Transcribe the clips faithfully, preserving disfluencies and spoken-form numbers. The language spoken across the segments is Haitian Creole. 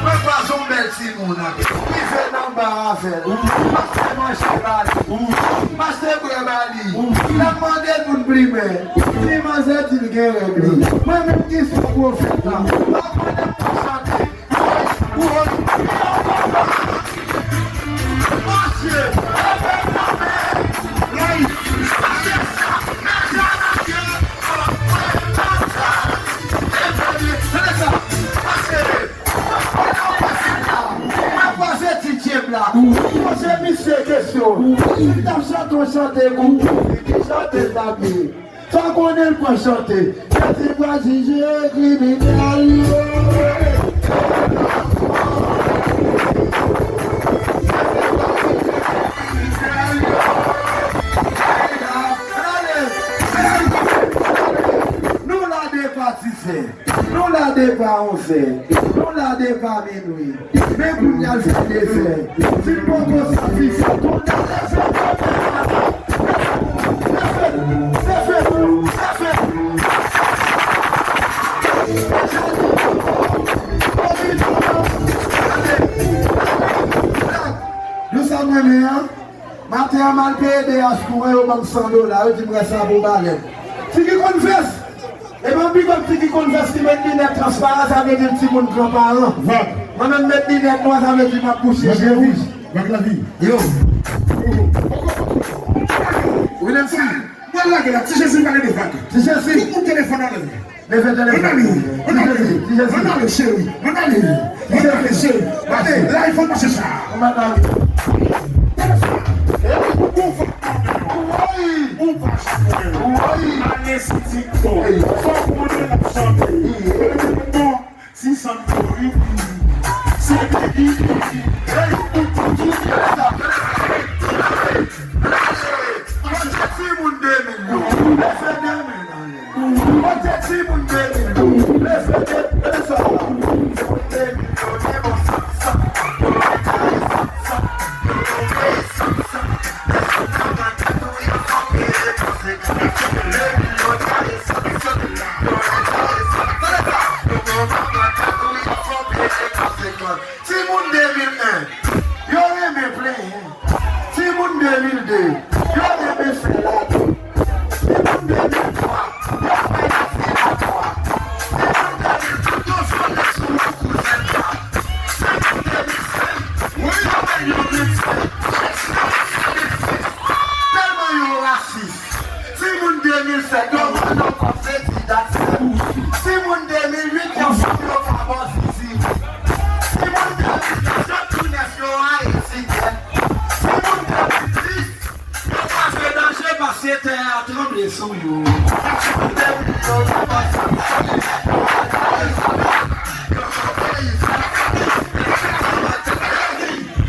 Mwen kwaze yon bèl timoun, rive nan ba avè l, m achte manje ba li, m achte bwè ba li, l ap mande l pou l plimen. Ti manzè di l gen règ li. Mwen menm ki sou pwofèt la, m ap mande l pou chante. Woy, woy, mache, leve kanpe, woy, mache sa, mache ann aryè, woy, mache, leve li, leve sa, mache. Mwen kwaze D J m la. Poze misye kesyon. Si l t ap chante yon chante pou ou, ki chante l t ap ye? Sa w konnen l pran chante. Jezi pral jije kriminèl yo. Nou la depi dizè. Nou la depi onzè. Nou la depi minwi. Men kounye a l fè dezè. Si l poko satisfè, kounye a l fè dezè. Leve, leve, leve. Nou sa m renmen an. Maten an, m al peye D H pou mwen, yo ban m san dola, yo di m rès la pou balèt. Tiki konn fès! E ban m big up Tiki konn fès ki met linèt transparan, sa vle di l timoun gran paran. Vag. Mwen menm met linèt nwa, sa vle di m ap bouche je wouj. Vag lavi. Yo. William C. Mwen lage la, Ti Jezi pale de vag. Ti Jezi. Tout moun telefòn anlè. Leve telefòn. Ann ale, ann ale, ann ale, cheri, ann ale, ann ale, cheri. Ale, la, fò n mache sa. Ou pa janm wè. Ale sou TikTok. Fò w konnen l ap chante. Bon, ti sant kouri. Se Biggie. Hey, ou tout, tout, tout, tout. Mache timoun de mil yo. Leve de mil anlè. Kote timoun de mil yo? Leve de mil yo. Timoun de mil yo, de bon sa, sa. Yo kay sa, sa. Yo kay sa, sa. Yo kay sa, sa. Timoun de mil en, yo renmen plenyen. Timoun de mil de, yo renmen fè lado. Timoun de mil twa, yo fè lafilatwa. Timoun de mil kat, yo vyole sou yon kouzen pa. Timoun de mil senk, yo wè yo medsen. Tèlman yo rasis. Timoun de mil sèt, yo vann ankò kredi dat sèt. Timoun de mil uit, yo fanm yo pa bò zizi. Timoun de mil kat, yo tou nèf, yo rayi zigèt. Timoun de mil dis, yo kwaze danje paske tè a tranble sou yo. Timoun de mil yo, yo pa sa.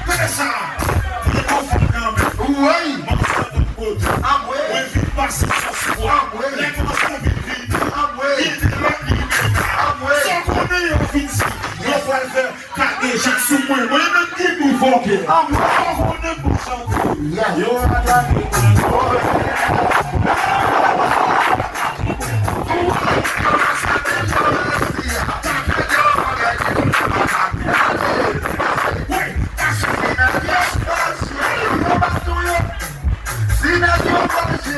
Gade sa! Mwen konfòm nan men. Woy! Mwen sa tout kote. Anmwe! Mwen vin pase sòs pwa. Anmwe! Lè kòmanse vin vin. Anmwe! Vin vin lòt limyè. Anmwe! Sa w konnen yo vin si. Yo pral fè kadejak sou mwen. Mwen menm ki pou voke. Anmwe! Sa w konnen pou chante. Yes! Yo atake mwen.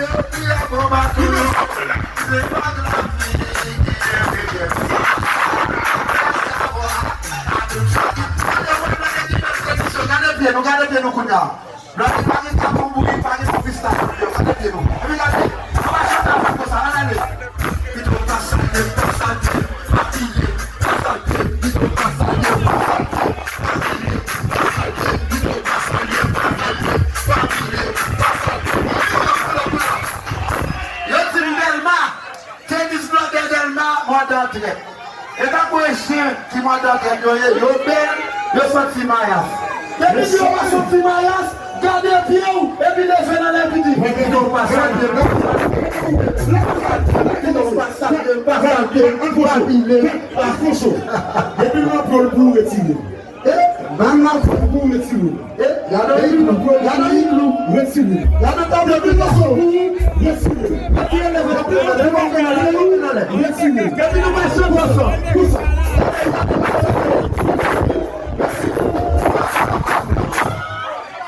Gade pye nou, gade pye nou kounye a. Blòdye pa gen kapon bouyi, pa gen konfistasyon yo, gade pye nou. Epi gade, nou pa chante avèk konsa, ann ale. Pito pa salye m, pa salye m, pa pile m, pa salye m, pito pa salye m, pa salye m, pa pile m, pa salye m, pito pa salye m, pa salye m, pa pile m, pa salye m. Yo di m Dèlma, Tenis Blòdè Dèlma, mòde antrèt. E tankou e chen ki mòde antrèt yo ye, yo bèl, yo santi mayas. Depi yo pa santi mayas, gade pye w, epi leve nan lè epi di, pito pa salye m, pito pa salye m, pito pa salye m, pa salye m, pa pile m, pa. Depi l nan pye w, l pou retire. Eh, nan nan pou retire. Eh, gade yon iglou, gade yon iglou. Retire. Gade tanbou, depi nan pou retire. Retire leve, depi nan pou retire. Depi nou mache konsa. Konsa.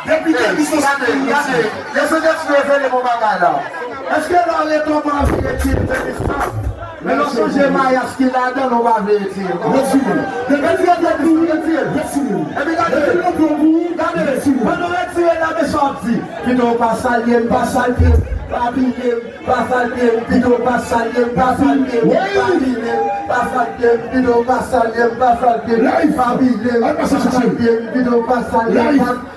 Depi tenis nan gade, gade. Lè Sentespri revele m yon bagay la. Èske lè w rete w pa anvi retire tenis la? Men lè w sonje mayas ki ladan l, ou pa vle retire l. Retire. Retire, retire, retire. Epi gade, gade, pandan w retire l la, men sa w ap di, pito w pa salye m, pa salye m, pa pile m, pa salye m, pito w pa salye m, pa salye m, pa pile m, pa salye m, pito w pa salye m, pa salye m, pa pile m, pa salye m, pito w pa salye m, pa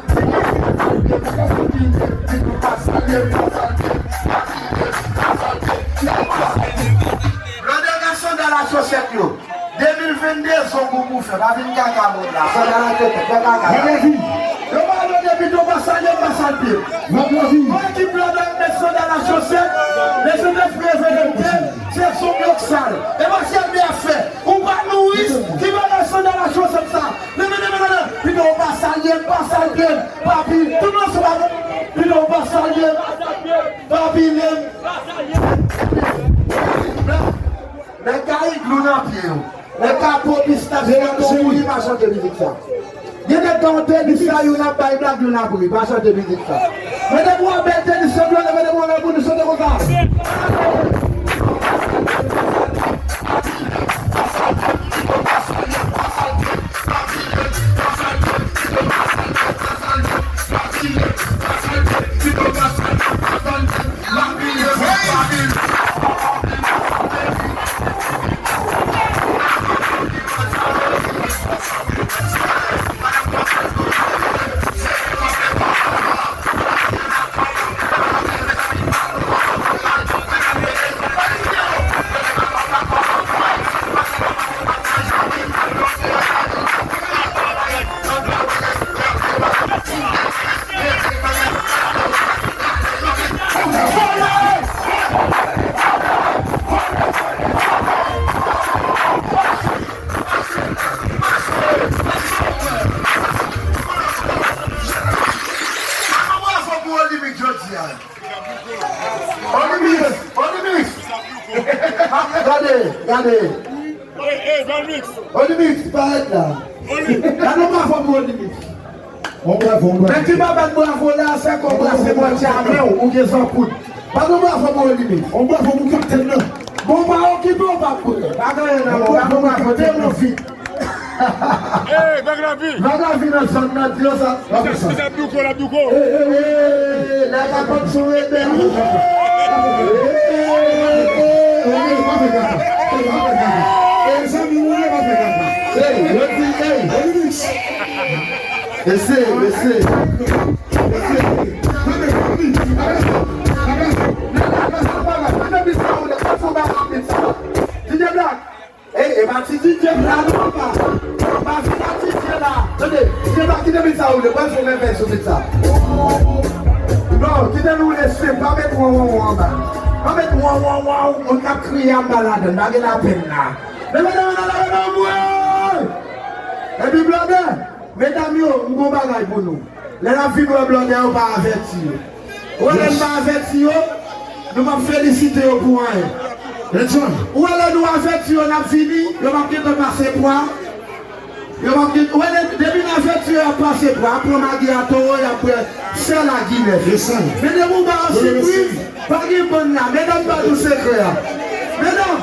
Blòdè ak sandal ak chosèt yo. De mil venn de, zong ou pou fè. Pa vin kaka mond la. Sandal ak chosèt, fè kaka. Yo pa vle depi tou pa salye m, pa salye m. Yon ekip Blòdè ak sandal ak chosèt. Lè Sentespri revele m, se zong yo k sal. E pa sèl de ap fè. Ou pa nouri, ki bagay sandal ak chosèt sa? Leve, leve, leve. Pito w pa salye m, pa salye m, pa pi-, tout moun ansanm avè m. Pito w pa salye m, pa pile m. Nèg ka iglou nan pye yo. Nèg ka po pistas nan tonbou, li pa chante mizik sa. Gen nèg ka yon tenis sa, youn ap bay blag, youn ap ri. Pa chante mizik sa. Men depi w ap bèl tenis, chanpyon, leve depi w anlè pou nou chante konsa. Bravo pou Olimik jodi a. Olimik, Olimik. Gade, gade. Olimik, parèt la. Gade yon bravo pou Olimik. Yon bravo, yon bravo. Nèg ki pa bat bravo la, se kò brase bò tchamen w, ou gen zankout. Bat yon bravo pou Olimik. Yon bravo pou kaptèn nan. Bon, pa okipe w, pa kouri. Pa gen anyen nan men w, bat yon bravo, te yon vit. Hey, Vag Lavi! Vag Lavi nan zòn nan, di yo sa. Misye ap douko, l ap douko. Hey, hey, hey, hey, la kapab sou rebèl. Hey, hey, hey, hey, pa fè kaka. Hey, pa fè kaka. Hey, zanmi, ou pa fè kaka. Hey, yo di, hey. Ese, ese. Ese. DJ Black. Ey, e pa ti DJ la non, pa. Pa vin ak DJ la. Tande, DJ la, kite bit sa woule, pral fè yon mèvèy sou bit sa. Non, kite l woule senp, pa met won, won, won anba. Pa met won, won, won, moun k ap kriye anba ladann, pa gen lapenn la. Leve, leve, leve, leve, leve, mwen! Epi Blòdè, medam yo, m gon bagay pou nou. Lè n ap vin wè Blòdè, yo pa avèti yo. Ou wè lè n pa avèti yo, nou p ap felisite yo pou anyen. Ou wè lè nou avèti yo, n ap vini, yo p ap gentan pase pwa. Yo p ap gen, ou wè lè, depi n avèti yo, y ap pase pwa, y ap pran magi a towo, y ap bwè Sè Lagilèv. Men depi w ba yo sipriz, pa gen bann la. Medam, ba nou sekrè a. Medam!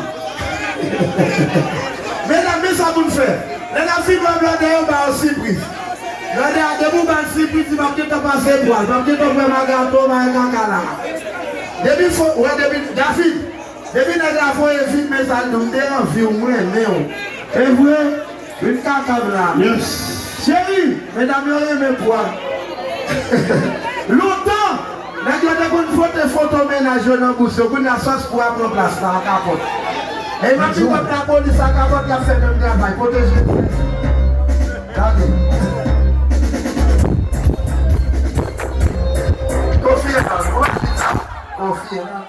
Medam, men sa pou n fè. Lè n ap fin wè blòdè yo, ba yo sipriz. Blòdè a, depi w ba l sipriz, li p ap gentan pase bwa l, li p ap gentan fè magato, bay kaka la. Depi fo, wè, depi, David, depi nèg la voye vin, men sa l di w, m te anvi w, m renmen w. E vre? Vin kaka m la. Yes. Cheri, medam yo renmen pwa. Lontan, nèg yo te konn fwote foto mennaj yo nan bous yo. Kounye a, sòs pwa pran plas la, a kapòt. E m ap di kòm lapolis a kapòt, y ap fè menm travay. Pwoteje. Gade. Konfye nan, konfye nan. Konfye nan.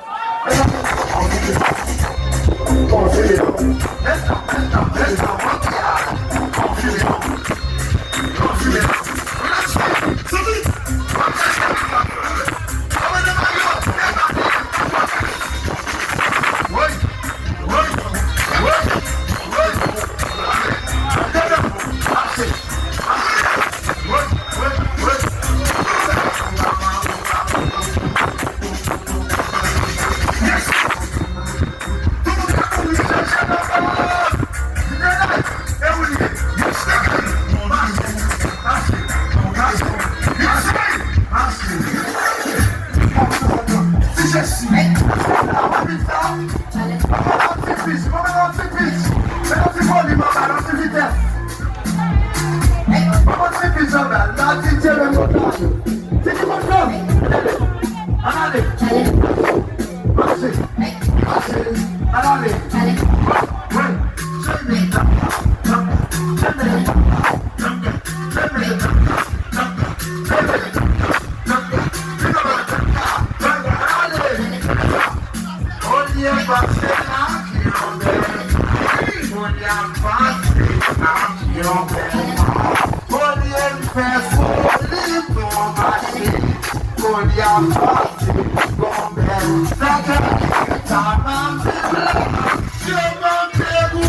Mache, mache, al ale. Wi, wi. Olye pase ak yon bèl fi, olye pase ak yon bèl fi, olye fè foli pou mache, olye pase yon bèl fi, sa m ap viv la. Yo manke gou,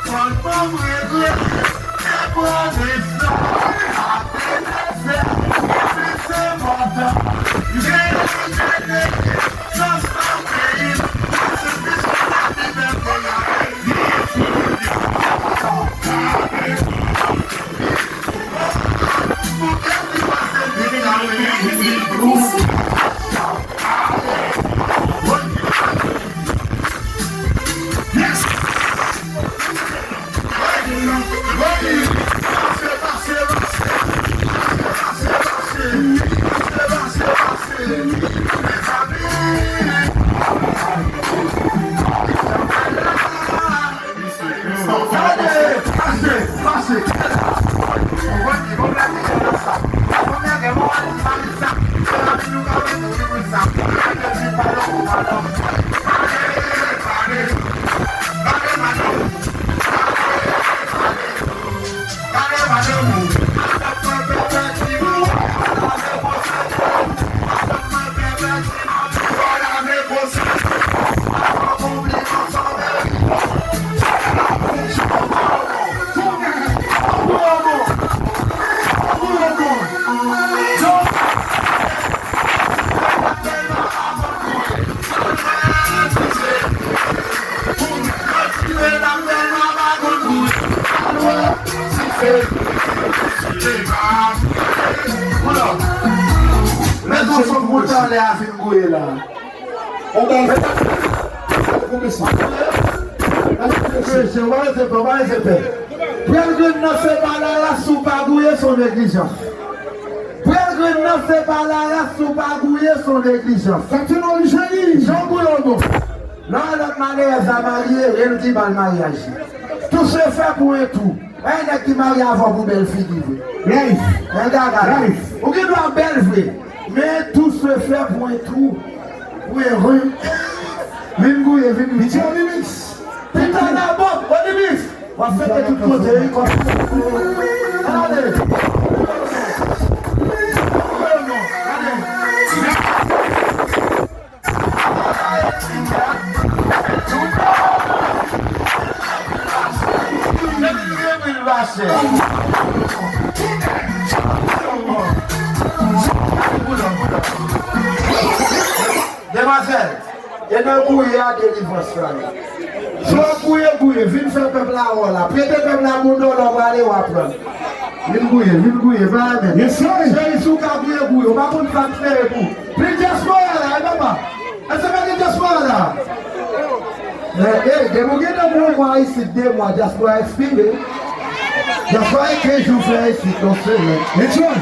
kòl fanm regle, e pran de sa, ate leve, epi se mòtan, genyen genyen, sans nan peyi, pase pis la libète a, li sou Mèt yon fòk moute anlè a vin gouye la. On bèl fè. Mesye, on bèl fè, on bèl fè. Prèl grenn nan se pa laras, si w pa gouye, se yon neglijans. Prèl grenn nan se pa laras, si w pa gouye, se yon neglijans. Sa ki nan li, cheri? Jan w gouye w bon. Lè yon lòt malerèz la marye, e l ki ba l maryaj li. Tout se fè pou en tou. Pa gen nèg ki marye avè w pou bèl figi vre. Life. Men gaga la. Life. Ou gen dwa bèl vre, men tout se fè pou en tou, pou en ren. Vin gouye, vin gouye. Pita Labòb, Olibis. W ap fete tout kote, wi, kòm. Ale. E nan gouye a delivrans la ye. Si w ap gouye, gouye. Vin fè pèp la wè w la. Prete pèp la bon dòlè, w prale, w ap pran. Vin gouye, vin gouye. Pa renmen. Yes, sir. Cheri, si w ka gouye, gouye. W pa konn sa k fè pou. Vin dyaspora la, e papa. Èske pa gen dyaspora la? Men, ey, depi w gen nan bon mwa isit, de mwa, dyaspora ekspire. Dyaspora e kenz jou fè isit, yon semèn. Enjoy.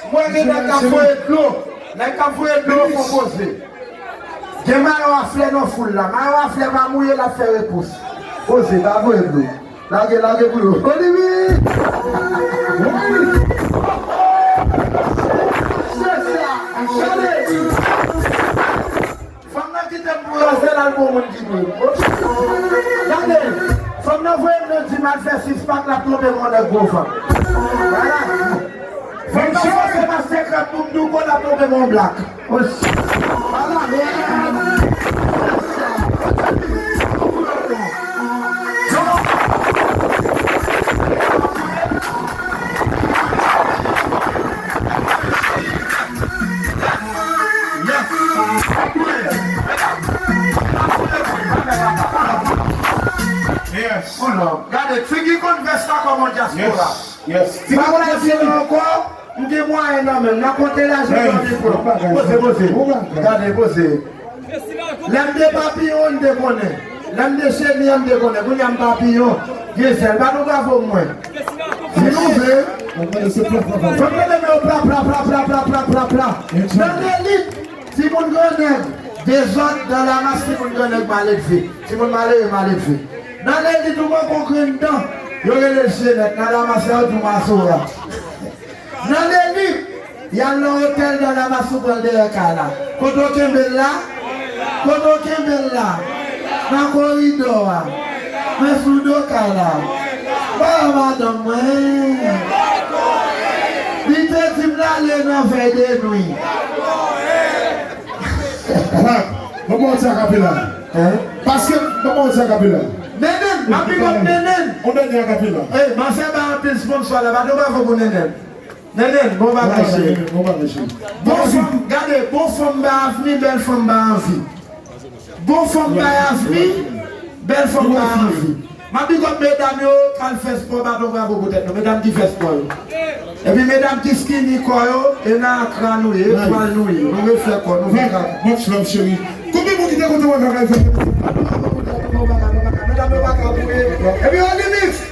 Mwen gen nèg k ap voye dlo. Nèg k ap voye dlo, fò poze. Gen mayo a flè nan foul la. Mayo a flè pa mouye, l ap fè repons. Poze, pa voye dlo. Lage, lage pou yo. Olivi! Chèche a, chale! Fanm nan kite m pou raze l al bon moun ki dwe m. Gade, fanm nan voye m nan di m al fè sis pak, l ap twonpe m yon nèg gwo vant. Vwala. Fanm nan fòse mastercard pou m di w konn ap twonpe m yon blak. Ala mèd! Yes. Gade, figi konn vès la kòman dyaspora. Yes. Yes. Si pa wè la jere ankò, m gen mwayen nan men m. N a konte lajan nan men m. Poze, poze. Gade, poze. Lè m depapiyon, n te konnen. Lè m dechemi an, n te konnen. Kounye a m papiyon. Gen zèl. Ba nou bravo pou mwen. Si nou vle. Fò m tande men yo pla, pla, pla. Nan lelit, timoun grannèg, dezòd, dan lamas, timoun grannèg, maledve. Timoun malere, maledve. Nan lelit, ou poko grenn dan, yo rele l Jenèt. Nan lamas la, yo di w Masora. Nan lelit, y al nan otèl, nan lamas ou pran l dèyè kay la. Kote w kenbe l la? Kote w kenbe l la? Nan koridò a. Men sou do kay la. Ba madanm mwen. Li te di m l ale nan vèy de nwi. Rap, ban mwen yon ti akapela. Hein? Paske, ban mwen yon ti akapela. Nenen, m ap big up Nenen. On dènye akapela. Ey, m ap fè bay anpil sponsò la, ba nou bravo pou Nenen. Nenen, bon bagay, cheri. Bon bagay, cheri. Bon fanm, gade, bon fanm bay avni, bèl fanm bay anvi. Bon fanm bay avni, bèl fanm bay anvi. M ap big up medam yo k al fè spò, bat yon bravo pou tèt nou. Medam ki fè spò yo. Epi medam ki skinny kò yo, e nan akra nou ye, etwal nou ye. Nou refè kò nou. Much love, cheri. Konbyen moun ki te kontan wè Kaka fè? Medam yo pa ka boure. Epi Olimix.